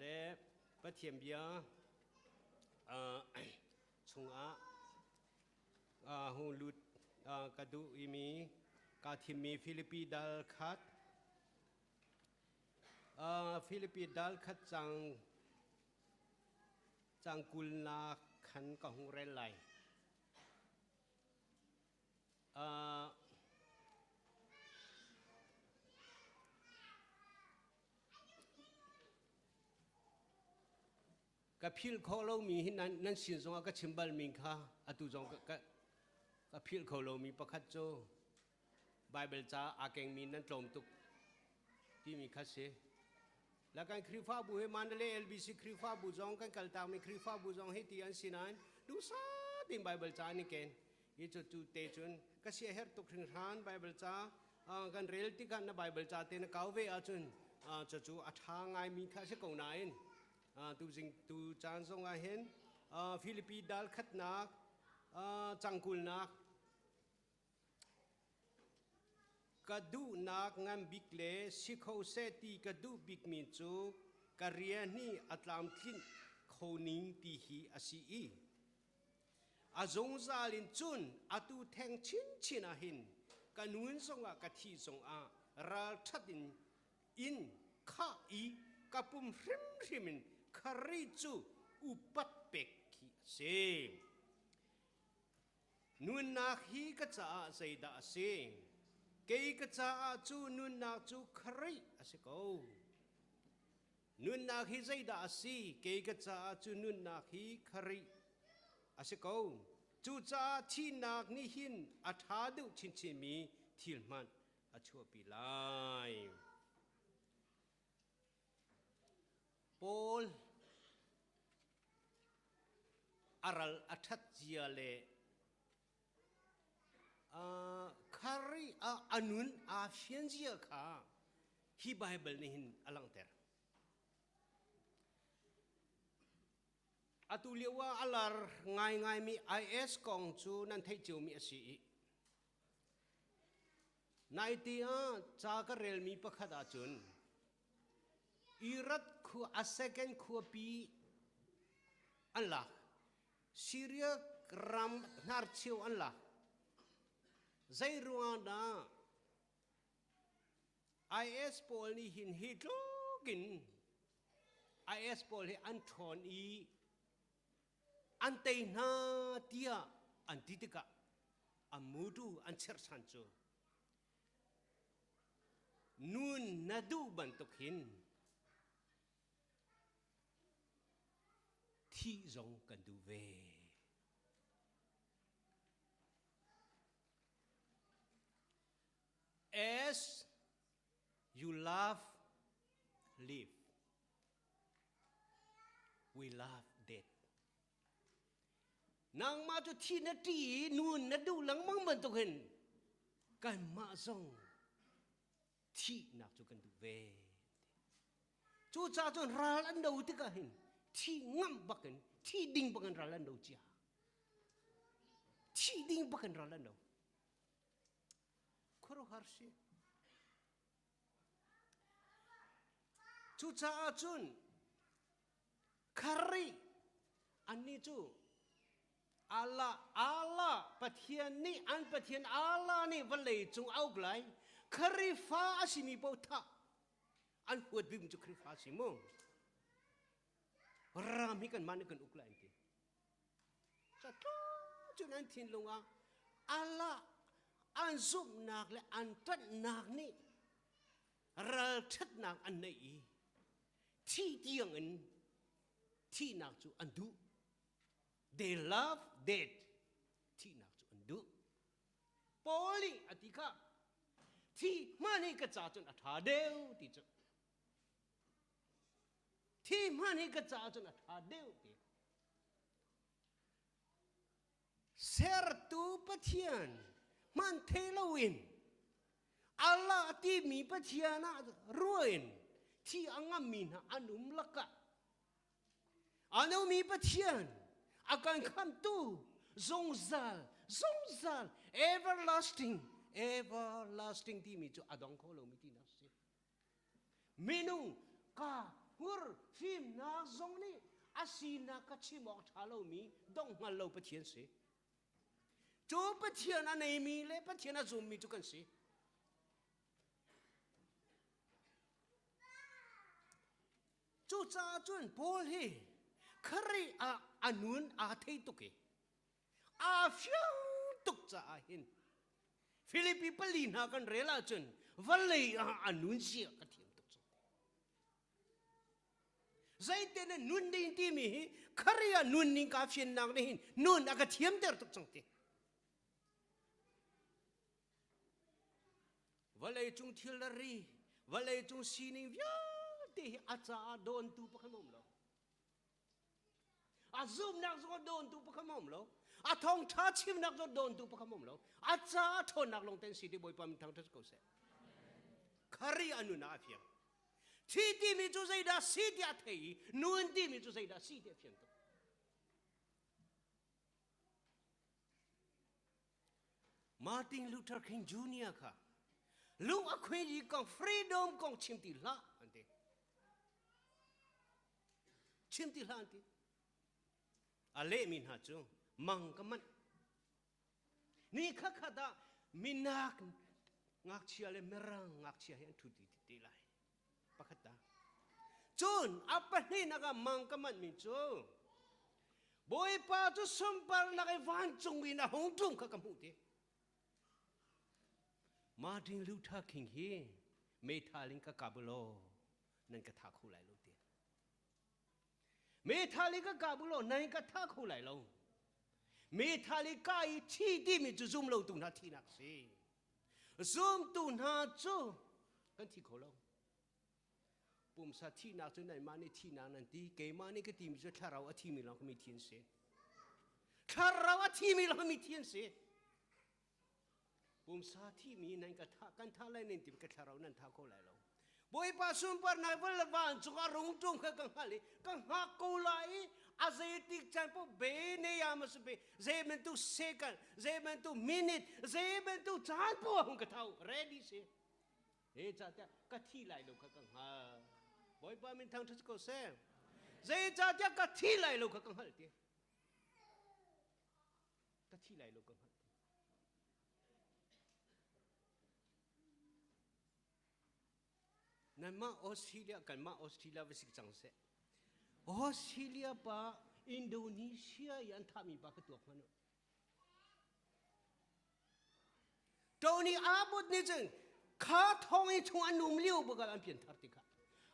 Le Pathian bia chungah hung lut ka duh imi kaa thimmi Filipi dal khat Filipi dal khat cang cang kulnak khan ka hung rel lai. Ka philh khawh lomi hi nan sin zongah ka chim balmi kha atu zong ka philh kho lomi pakhat cu Baibal ca aa kengmi nan tlawm tuk timi kha si. La kan Khrihfabu hi Mandalay LBC Khrihfabu zong kan kaltakmi Khrihfabu zong hi ti an si nain duhsah tein Baibal ca an i ken. Hi cu tu te cun ka sia herh tuk hringhran Baibal ca kan rel tikah na Baibal ca te na kau ve ahcun cucu a ṭha ngaimi kha a si ko nain tuzing tu caan zong ah hin Filipi dal khatnak cangkulnak Ka duhnak ngan bik le si kho seh ti ka duh bikmi cu ka rian hi a tlamtlinh kho ning ti hi a si i a zungzal in cun atu theng chinchin ah hin ka nun zongah ka thih zongah ralṭhat in in khah i ka pum hrimhrim in Khrih cu upat pek khi a si. Nunnak hi ka caah zeidah a si? Kei ka caah cu nunnak cu Khrih a si ko. Nunnak hi zeidah a si? Kei ka caah cu nunnak hi Khrih a si ko. Cucaah thihnak nih hin a ṭha deuh chinchinmi thil hmanh a chuahpi lai. Paul a ral a ṭhat zia le Khrih ah a nun aa fian zia kha hi Baibal nih hin a langhter. Atu lio ah a lar ngaingaimi IS kong cu nan theih ciomi a si i Naite ah ca ka relmi pakhat ahcun Iraq khua a second khuapi an lak. Syria ram hnarcheu an lak. Zei ruangah dah IS pawl nih hin hi tluk in IS pawl hi an ṭhawn i an tei hna tiah an ti tikah a mutu an cherhchan cu nun na duh bantuk hin thih zong kan duh ve. As you love, live. We love death. Nangmah cu thi na ṭi i nun na duh lengmang bantuk hin kanmah zong thihnak cu kan duh ve. Cucaah cun ral an do tikah hin thi ngam bakin thi ding bakin ral an do cia. Thi ding bakin ral an do. Khuaruahhar si. Cucaah cun Kharih annih cu Allah Allah Pathian nih an Pathian Allah nih vawlei cung a uk lai Khrihfa a simi paoh thah an huat bik cu Khrihfa si mu ram hi kanmah nih kan uk lai an ti cun an thinlung ah Allah an zumhnak le an ṭanhnak nih ralṭhatnak an neih i thi tiang in thihnak cu an duh. They love death. Thihnak cu an duh. Paul nih a ti kha thi hmanh hi ka ca cun a ṭha deuh ti cu. Thi hmanh hi ka ca cun a ṭha deuh ti. Sertu Pathian hman thei loin Allah timi Pathian ah ruain thi a ngammi hna an um lakah a nomi Pathian a kan khamtu zungzal zungzal everlasting everlasting timi cu a dong kho lomi tinak si minung ka Hmur fimnak zong nih a sinak ka chim awk ṭha lomi dongh hngal lo Pathian si. Cu Pathian a neimi le Pathian a zummi cu kan si. Cucaah cun Paul hi Khrih ah a nun aa thei tuk i aa fiang tuk caah hin Filipi pali hna kan rel ahcun vawlei ah a nun zia ka thiam tuk cang. Zeitin na nun ding timi hi Khrih ah nun ning kaa fiannak nih hin nun a ka thiamter tuk cang ti. Vawlei cung thil le ri, vawlei cung sining vialte hi a caah dawntu pakhat um lo. A zumhnak zong a dawntu pakhat um lo. A thawngṭha chimnak zong dawntu pakhat um lo. A caah ṭhawnnak lawng ten si ti Bawipa min thangṭhat ko seh. Khari a nun ah a fiang. Thi timi cu zeidah si tiah a thei i nun timi cu zeidah si tiah a fiang tuk. Martin Luther King Jr. kha lung a khuai kong freedom kong chim ti hlah an ti. Chim ti hlah an ti. A lehmi hna cu mang ka manh. Ni kha khat ah minak ngakchia le mirang ngakchia hi an ṭhu ti ti lai. Pakhat ta. Cun a pahnihnak ah mang ka manh mi cu Bawipa cu sunparnak i vancung in a hung ṭum kha ka hmuh ti. Martin Luther King hi meithal in ka kap law nan ka tha kho lai lo ti. Meithal in ka kap law nan ka tha kho lai lo. Meithal i ka i thi timi cu zum lo tu hna thinak si. Zumtu hna cu kan thi kho lo. Pumsa thihnak cu nanmah nih thihnak nan ti, keimah nih ka timi cu thlarau a thimi lawng mi thi an si. Thlarau a thimi lawng mi thi an si. Pumsa thimi nan ka tha kan tha lai nan ti ka thlarau nan tha kho lai lo. Bawipa sunparnak van le vancung a rung ṭum kha ka hngalh i ka hngak ko lai i a zeitik caan paoh be ne ya ma be zei bantuk second zei bantuk minute zei bantuk caan paoh hung ka thau ready si he ca tiah ka thi lai lo kha ka hngal Bawipa min thangṭhat ko seh zei ca tiah ka thi lai lo kha ka hngalh ti ka thi lai lo ka hngalh ti Nanmah Australia kanmah Australia va si cang seh. Australia pa Indonesia i an thahmi pa ka tuak hmanh u. Tony Abbott nih cun kha thong i chung an um lio bakal an pian thar ti kha.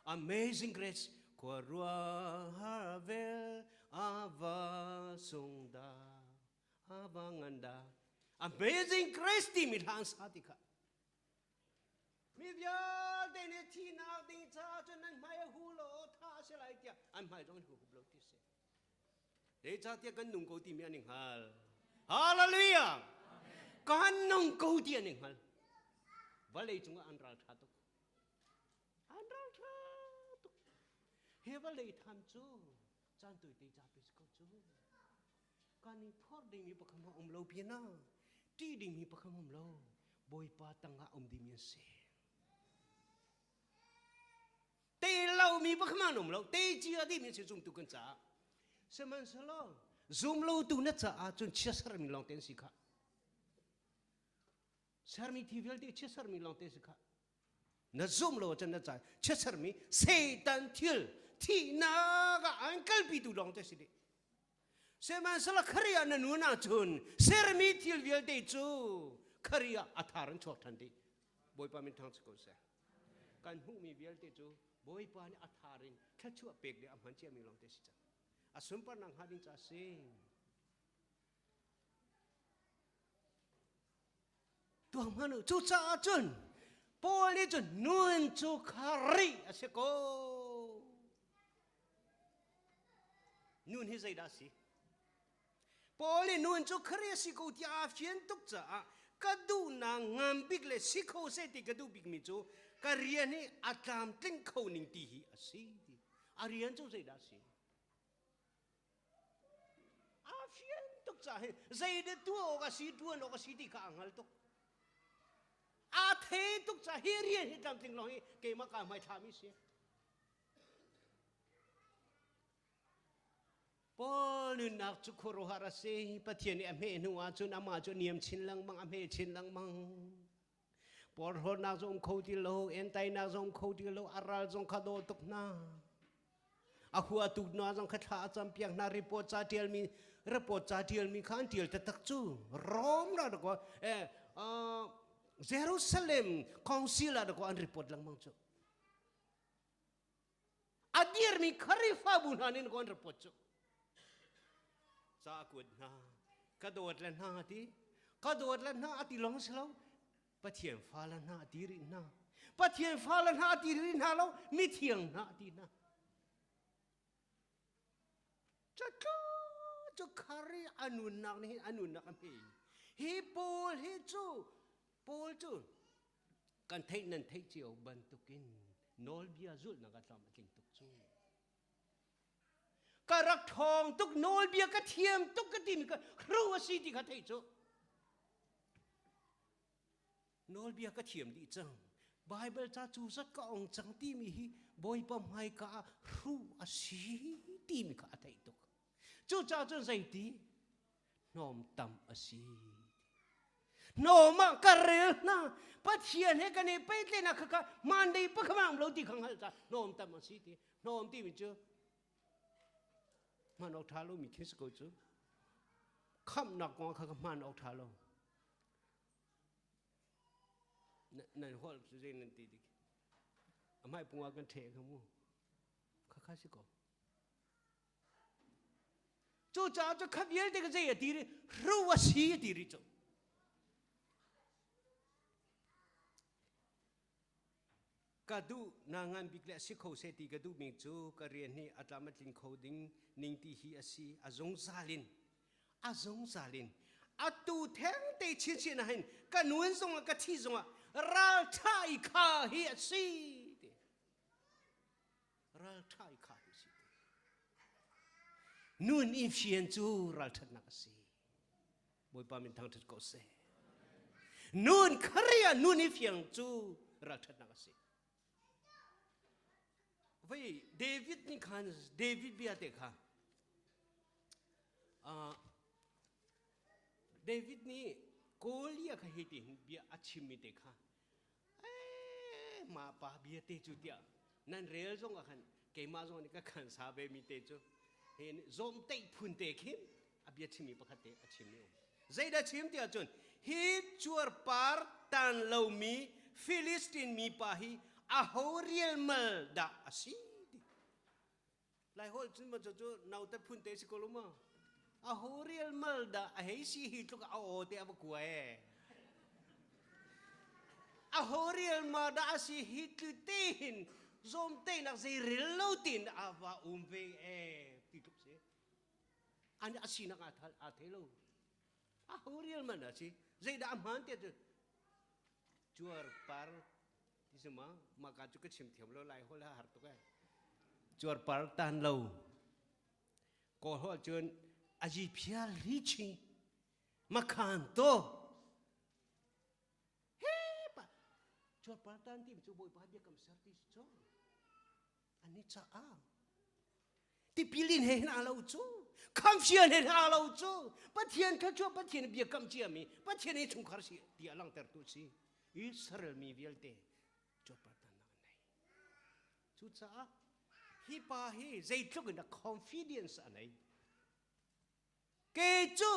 Amazing Grace khua ruah vel ava sung da ava ngan da Amazing Grace timi hla an sa ti kha. Mi vialte nih thihnak ding caah cun nan hmai a hu law tha a si lai tiah an hmai zong an hu hup lo ti si. Zeicahtiah kan nung ko timi an i hngal. Hallelujah! Kan nung ko ti an i hngal. Vawlei cungah an ral ṭha tuk. An ral ṭha tuk. Hi vawlei tham cu caan tawite ca pe si ko cu. Kan i phorh dingmi pakhat hmanh um lo pinah ṭih dingmi pakhat um lo Bawipa tangah um dingmi an si. Te lomi pakhat hmanh um lo te cia dingmi si zumtu kan caah. Sihmanhsehlaw zum lotu na caah cun chiatsermi lawng te an si khah. Sermi thi vialte chiatsermi lawng te si khah. Na zum lo ahcun na ca chiatsermi Satan thil thihnak ah an kalpitu lawng te si dih. Sihmanhsehlaw Khrih ah na nun ahcun sermi thil vialte cu Khrih ah a thar in chuak ṭhan dih. Bawipa min thang si ko seh. Kan hmuhmi vialte cu Bawipa nih a thar in thluachuah pek le a hman ciami lawng te si cang. A sunparnak hnga ding ca a si. Tuah hmanh u. Cucaah cun Paul nih cun nun cu Khrih a si ko. Nun hi zeidah a si? Paul nih nun cu Khrih a si ko tiah aa fian tuk caah ka duhnak ngan bik le si kho seh ti ka duh bikmi cu ka rian hi a tlamtling kho ning ti hi a si ti. A rian cu zeidah a si? Aa fian tuk caah hin zeidah tuah awk a si ṭuan awk a si ti kha aa hngal tuk. Aa thei tuk caah hi rian hi tlamtling lawng hi keimah kaa hmaithlami si. Paul nunnak cu khuaruahhar a si. Pathian nih a hmeh hnu ahcun amah cu niam chin lengmang, a hme chin lengmang. Porhlawtnak zong um kho ti lo, entainak zong um kho ti lo, a ral zong kha daw tuk hna. A hua tuk hna zong kha thla a campiak hna, report ca ṭialmi report ca ṭialmi kha an ṭial taktak cu. Rom ra dakaw eh Jerusalem Council ah dakaw an report lengmang cu. A dirmi Khrihfabu hna nih an report cu. Ca a kuat hna, ka dawt le hna ti, ka dawt le hna a ti lawng si lo, Pathian fale hna a ti rih hna. Pathian fale hna a ti rih hna lo, mithiang hna a ti hna. Cu cu khari a nunnak nih a nunnak a hme. Hi Paul hi cu Paul cu kan theih nan theih cio bantukin nawlbia zulhnak a tlam a tling tuk cu. Ka rak ṭhawng tuk nawlbia ka thiam tuk ka timi ka hru a si ti kha theih cu. Nawlbia ka thiam dih cang. Bible ca cu zat ka ong cang timi hi Bawipa hmaika ah hru a si timi kha a theih tuk. Cucaah cun zeiti hnawmtam a si. Hnawm ah ka rel hna. Pathian he kan i pehtlaihnak kha ka hmaan dei pakhat lo ti kha hngalh ca hnawmtam a si ti. Hnawm timi cu hman awk ṭha lomi khi si ko cu. Khamhnak kong kha ka hman awk ṭha lo. Nan holh cu zei nan ti dik. A hmai pung ah kan ṭheh kha mu. Khakha si ko. Cucaah cu kha vialte ka zei a ti ri hru a si a ti ri cu. Ka duh na ngan bik le a si kho seh ti ka duh mi cu ka rian hi a tlam a tling kho ding ning ti hi a si a zungzal in a zungzal in atu theng te chinchin ah hin ka nun zongah ka thi zongah ralṭha i kha hi a si ti Ralṭha i kha hi si. Nun i fian cu ralṭhatnak a si. Bawipa min thangṭhat ko seh. Nun kharia nun i fiang cu ralṭhatnak a si. Vei David nih khan David bia te kha uh, David nih Goliath kha hi ti bia a chimmi te kha mah pa bia te cu tiah nan rel zong ah khan keimah zong nih ka khan sa ve mi te cu hin zawmteih phun te khin a bia chimmi pakhat te a chim mi um zeidah chim tiah cun hi cuarpar tan lomi Philistine mi pa hi aho rialmal dah a si ti Lai holh cun ma cu naute phun te si ko lo ma a ho rial mal dah a hei si hi tluk a aw te a va kua e a ho rial ma dah a si hi tlu te hin zawm te nak zei rel lo tin a va um ve e ti tluk si an a sinak a thal a thei lo a ho rial man a si zeidah a hmaan te cu cuar par Ti si ma mah ka cu ka chim thiam lo lai hol har tuk ai. Cuarpar tan lo. Kawl hol cun aji phial li chi makhan to he pa cuarpar tan tim cu bawipa biakam ser ti si cu ani caah tipilin he hin aa lo cu khamfian he hin aa lo cu Pathian kha cu Pathian biakam ciami Pathian i chungkhar si ti a langhtertu si Israel mi vialte cuarpartannak an nei cucaah hi pa hi zeitluk in a confidence a nei Kei cu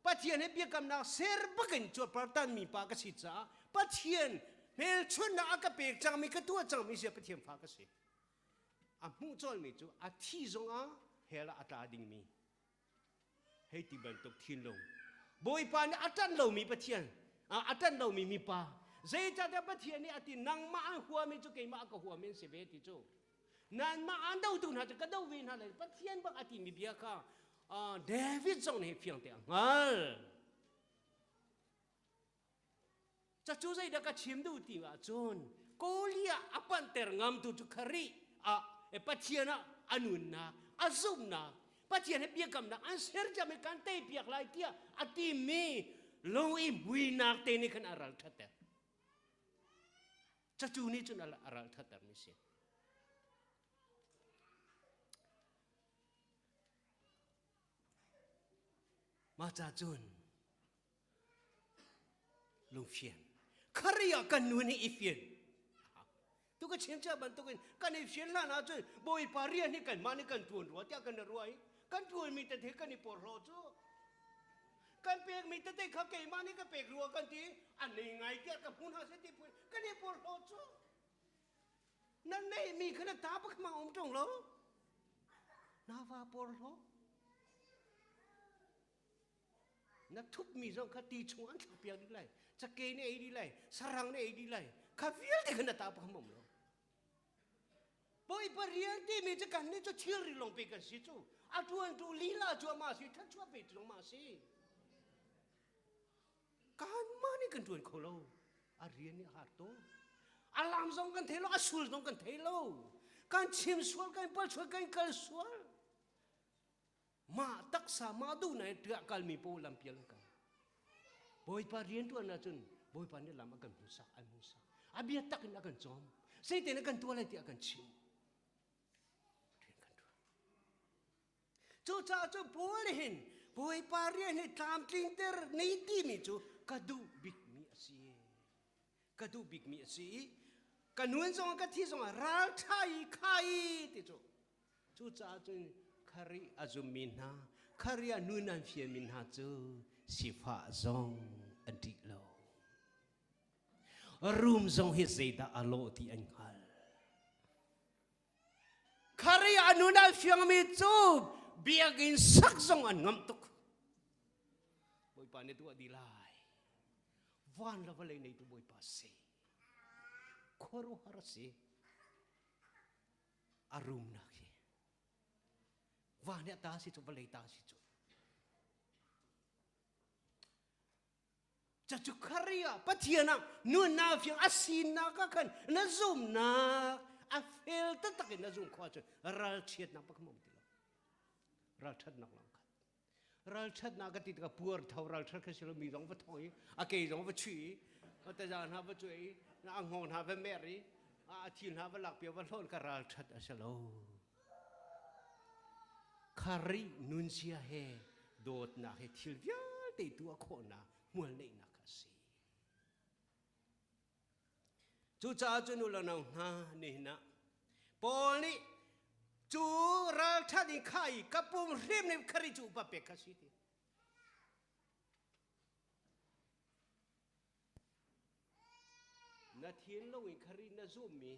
Pathian he biakamnak ser bakin cuarpartan mi pa ka si caah Pathian hmelchunhnak a ka pek cangmi ka tuah cangmi si Pathian fa ka si. A hmuh cawlmi cu a thi zongah hell ah a tla dingmi hei ti bantuk thinlung Bawipa nih a ṭanh lomi Pathian a ṭanh lomi mipa zeicahtiah Pathian nih a ti nangmah an huami cu keimah a ka huami an si ve ti cu Nanmah aan dotu hna cu ka do ve hna lai. Pathian bak a timi bia kha David zong nih fiang te a hngal. Cacu zeidah ka chim duh ti ahcun Goliath a panhter ngamtu cu Khrih ah Pathian ah a nunnak, a zumhnak, Pathian he biakamnak an ser ciami kan teipiak lai tiah a timi lung i hmuinak te nih khan a ral ṭhatter. Cacu nih cun a ral ṭhattermi si. Mah ca cun lungfian khari ah kan nun hi i fian tu ka chim cia bantukin kan i fian hlan ahcun Bawipa rian hi kanmah nih kan ṭuan rua tiah kan ruah i kan ṭuanmi tete kan i porhlaw cu kan pekmi tete kha keimah nih ka pek rua kan ti a nei ngai tiah ka hmu hna seh ti pun kan i porhlaw cu na neihmi kha na ta bak ma um ṭung lo na va porhlaw Na thupmi zong kha ti chung an thlakpiak dih lai. Cakei na ei dih lai, sarang na ei dih lai. Kha vialte kha na ta pham um lo. Bawipa rian timi cu kan nih cu thilri lawng pe kan si cu. A ṭuantu lila cu amah si, thluachuah pe cu amah si. Kanmah nih kan ṭuan kho lo. A rian nih a har tuk. A lam zong kan thei lo, a sul zong kan thei lo. Kan chim sual, kan pal sual, kan kal sual. Mah taksa mah duhnak in tiah kalmi paoh lampial an kal. Bawipa rianṭuan ahcun Bawipa nih lam a kan hmuhsak, an hmuhsak. A bia tak in a kan cawm. Zeitin a kan tuah lai ti a kan chimh. Rian kan ṭuan. Cucaah cu Paul nih hin Bawipa rian hi tlamtlingter nei timi cu ka duh bikmi a si. Ka duh bikmi a si i ka nun zong ka thi zong ah ralṭha i kha i ti cu Cucaah cun Kharih a zummi hna, Kharih ah nun an fialmi hna cu sifah zong an ṭih lo. Rum zong hi zeidah a lawh ti an hngal. Kharih ah nun an fiangmi cu biakinn sak zong an ngamh tuk. Bawipa nih tuah dih lai. Van le vawlei neitu Bawipa si. Khuaruahhar a si. A rumnak hi va nih a ta si cu vawlei ta si cu Cacu khari ah Pathian ah nunnak fiang a sinak ah khan na zumnak a fel taktak in na zum khawh ahcun ralchiatnak pakhat um ti lo ralṭhatnak lawng khat Ralṭhatnak ka ti tikah puar tho ralṭhat kha si lo mi zong va thong i a ke zong va chuih i a taza hna va cuai i a hngawng hna va mer i a thil hna va lakpiak va hlawn ka ralṭhat a si lo. Kharih nunzia he dawtnak he thil vialte tuah khawhnak hmual neihnak kha a si. Cucaah cu nu le nau hna nihin ah Paul nih cu ralṭhat in kha i ka pum hrim nih khari cu upa pek kha si ti. Na thinlung in khari na zummi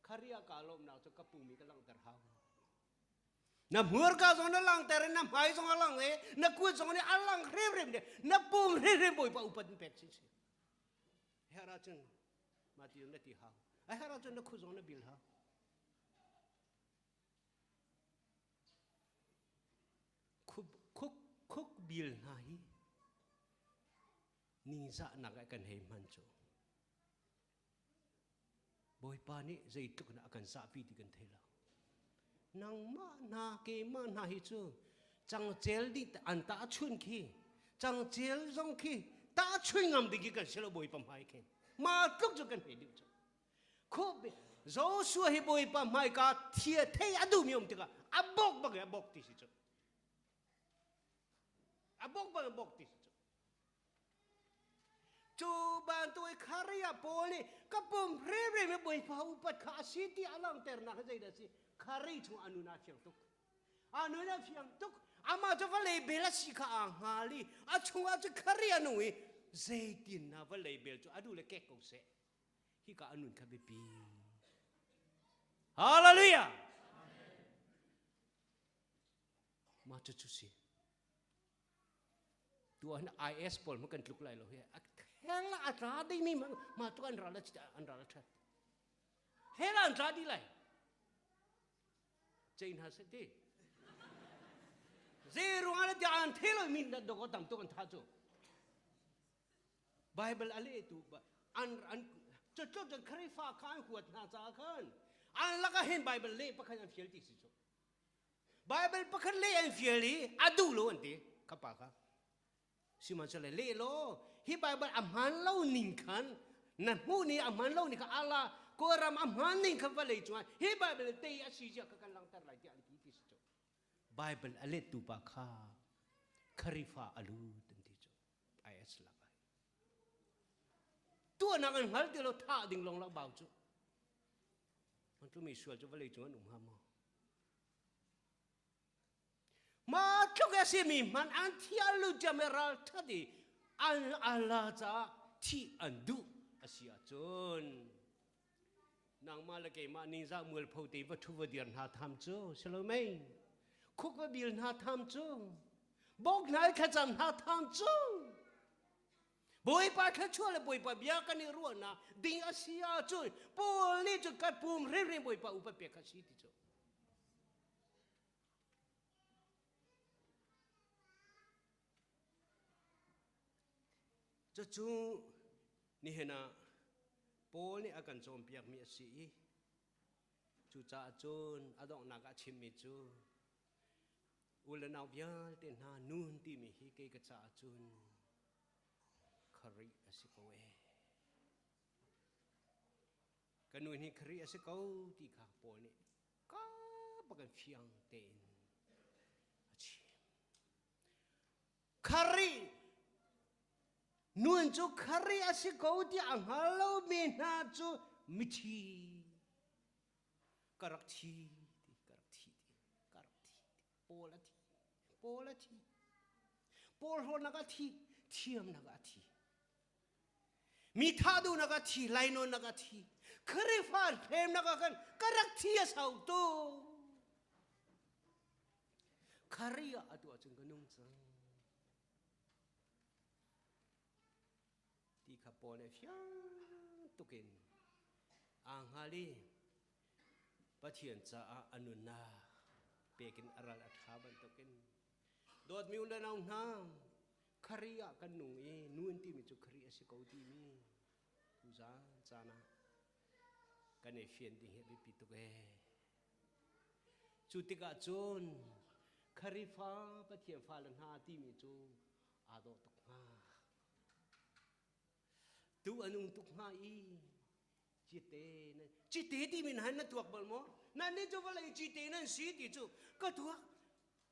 khari ah kaa lawmnak cu ka pum i ka langhter hau. Na hmurka zong na langhter i na hmai zong a lang i na kut zong nih a lang hrimhrim de na pum hrimhrim Bawipa upat in pek si si. Herh ahcun mah ti na ti hau. A herh ahcun na khu zong na bil hau. Khuk khuk bil hna hi ningzahnak ah kan hei hman cu. Bawipa nih zeitluk in a kan zahpi ti kan thei lo. Nangmah hna keimah hna hi cu cangcel dih an tahchun khi cangcel zong khi tahchun ngam ding khi kan si lo Bawipa hmai khin mah tluk cu kan hei dih cu khup Joshua hi Bawipa hmaika thia thei a duhmi um tikah a bok bak a bok ti si cu a bok bak a bok ti si cu Cu bantuk i Kharia Paul nih ka pum hrimhrim i Bawipa upat kha a si ti a langhternak hi zeidah a si? Khari chung a nun aa fiang tuk. A nun a fiang tuk. Amah cu vawlei bel a si kha aa hngal i a chungah cu khari a nung i zeitin na vawlei bel cu a duh le kek ko seh. Hika a nun kha biapi. Hallelujah! Mah cu cu si. Tu ah IS pawl hmanh kan tluk lai lo hi. Hell a tla dingmi mah tluk an ral an ral a ṭhat. Hell an tla dih lai. Ceih hna seh ti. Zei ruangah le tiah an thei lo mi dawk tam tuk an tha cu. Bible a lehtu an an cucu cun Khrihfa kha an huat hna caah khan an lakah hin Bible leh pakhat an fial ti si cu. Bible pakhat leh an fial i a duh lo an ti kha pa kha. Sihmanhsehlaw leh law hi Bible a hmaan lo ning khan na hmuh ni a hmaan lo ni kha Allah Kawlram a hmaan ning kha vawlei cungah hi Bible tei a si zia kha kan langhter lai tiah an ti ti si cu. Bible a lettu pa kha. Kharifa a lut an ti cu IS lak ah. Tuahnak an hngal ti lo thah ding lawng lak bau cu. An tlumi sual cu vawlei cung an um hnga maw? Ma tluk a simi hmanh an thial lu ciam i ral that i an Allah caah thih an duh a si ahcun nangmah le keimah ningzah mualpho te va ṭhu va dir hna tham cu si lo mei khuk va bil hna tham cu bok hna i thlacam hna tham cu Bawipa thluachuah le Bawipa bia kan i ruahnak ding a si ahcun Paul nih cun kan pum hrimhrim Bawipa upat pek kha si ti cu. Cucu nihin ah Paul nih a kan cawnpiakmi a si i cucaah cun a donghnak ah chimmi cu U le nau vialte hna nun timi hi kei ka caah cun Khrih a si ko ee. Ka nun hi Khrih a si ko ti kha Paul nih ka bakin fiang tein a chim. Khrih nun cu Khrih a si ko ti a hngal lomi hna cu mithi ka rak thi ti ka rak thi ti ka rak thi ti Paul a thi Paul a thi Paul hlawnak a thi thiamnak a thi mi thah duhnak a thi lainawnnak a thi Khrihfa hlemnak ah khan ka rak thi a sau tu Khrih ah atu ahcun ka nung cang ti kha Paul nih fiang tukin aa hngal i Pathian caah a nunnak pekin a ral a ṭha bantukin dawtmi u le nau hna Khrih ah kan nung i nun timi cu Khrih a si ko timi tuzaan caan ah kan i fian ding hi a biapi tuk ee. Cu tikah cun Kharifa Pathian fale hna timi cu aa dawh tuk hnga. Tu a nung tuk hnga i cite na cite timi na na tuak bal maw? Nan nih cu vawlei cite nan si ti cu ka tuak.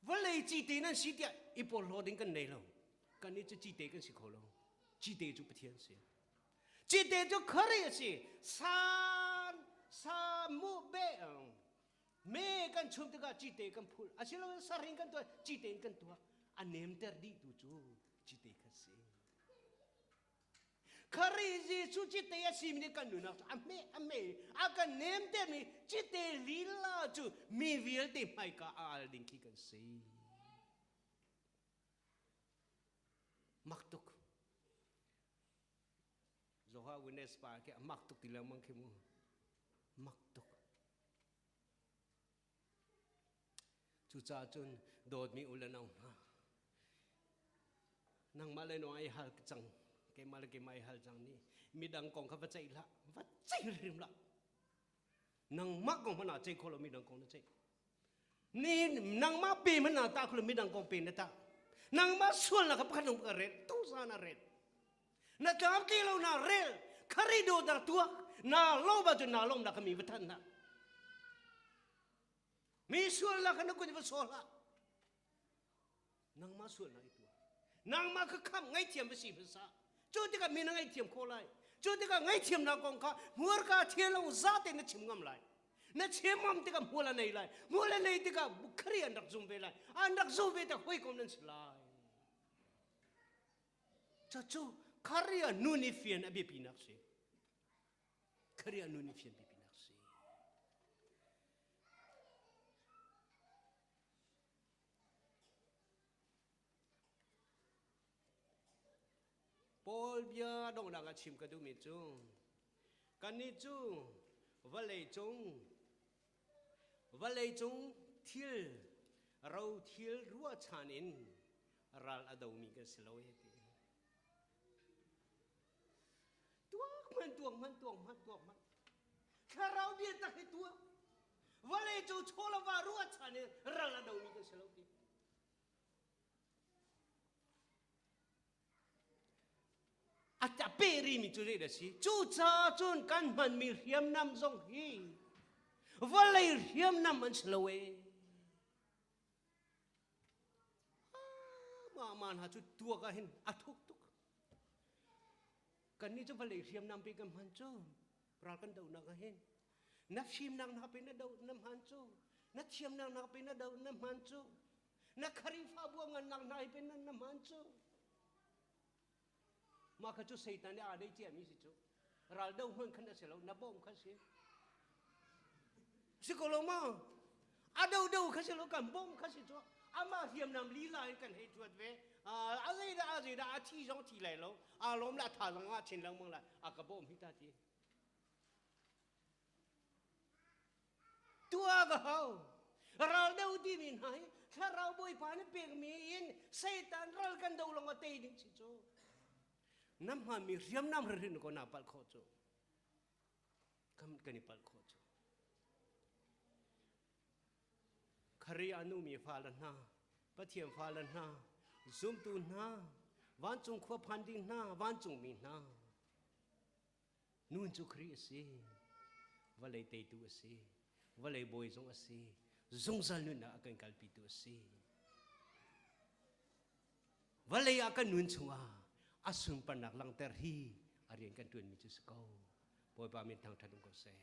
Vawlei cite nan si tiah i porhlaw ding kan nei lo. Kan nih cu cite kan si kho lo. Cite cu Pathian si. Cite cu Khrih a si. San sa mu be me kan chum tikah cite kan phul asiloin saring kan tuah cite in kan tuah a nemter dih tu cu cite kha si Khrih Jesuh cite a simi nih kan nunnak cu a hme a hme a kan nemtermi cite lila cu mi vialte hmaika a al ding khi kan si mak tuk Jehovah Witness pa khi a mak tuk ti lengmang khi mu mak tuk Cucaah cun dawtmi u le nau hna, nangmah le nang ai hal cang, keimah le keimah ai hal cang nih midang kong kha va ceih hlah, va ceih hrim hlah. Nangmah kong hmanh ah ceih kho lo midang kong na ceih. Ni nangmah pe hmanh ah tah kho lo midang kong pe na tah. Nangmah sualnak kha pakhat lung ka rel, tu zan ah rel. Na tlamtling lo na rel, khari do dah tuak, na lo ba cu na lom na kha mi va thanh hna. Mi sualnak kha na kut va saw hlah. Nangmah sualnak i tuah. Nangmah kha khamh ngaihthiam va si hmasa. Cu tikah mi na ngaihthiam khawh lai. Cu tikah ngaihthiamnak kong kha hmurka thianlo za tein na chim ngam lai. Na chim ngam tikah hmual a nei lai. Hmual a nei tikah Khrih an rak zum ve lai. An rak zum ve tikah hawikom nan si lai. Cucu Khrih nun i fian a biapinak si. Khrih nun i fian biapinak si. Paul bia donghnak ah chim ka duhmi cu kannih cu vawlei cung vawlei cung thil ro thil ruahchan in ral a domi kan si lo e ti Tuak hmanh tuak hmanh tuak hmanh tuak hmanh. Thlarau bia tak hi tuah. Vawlei cu chawlava ruahchan in ral a domi kan si lo ti. A pe rimi cu zei dah si? Cucaah cun kan hmanmi hriamnam zong hi vawlei hriamnam an si lo ee. Mah ma hna cu tuak ah hin a thuk tuk. Kannih cu vawlei hriamnam pe kan hman cu ral kan dohnak ah hin na fimnak nak pe na do na hman cu na thiamnak nak pe na do na hman cu na Khrihfabu ngannak hna hi pe na na hman cu Mah kha cu Satan nih aa deih ciami si cu. Ral do hmanh khan a si lo, na bawm kha si. Si ko lo maw? A do do kha si lo, kan bawm kha si cu. Amah hriamnam lila in kan hei thuat ve. A zeidah a zeidah a thi zong thi lai lo. Aa lawm la tha zong ah chin lengmang lai. A ka bawm hi ta ti. Tuah ka hau. Ral do timi hna hi thlarau Bawipa nih pekmi in Satan ral kan do lawng a tei ding si cu. Na hmami hriamnam hririn ko na palh khawh cu. Kan kan i palh khawh cu. Khari a numi fale hna, Pathian fale hna, zumtu hna, vancung khua phan ding hna, vancungmi hna, Nun cu Khrih a si. Vawlei teitu a si. Vawlei bawi zong a si. Zungzal nunnak a kan kalpitu a si. Vawlei ah kan nun chungah a sunparnak langhter hi a rian kan ṭuanmi cu si ko. Bawipa min thangṭhat um ko seh.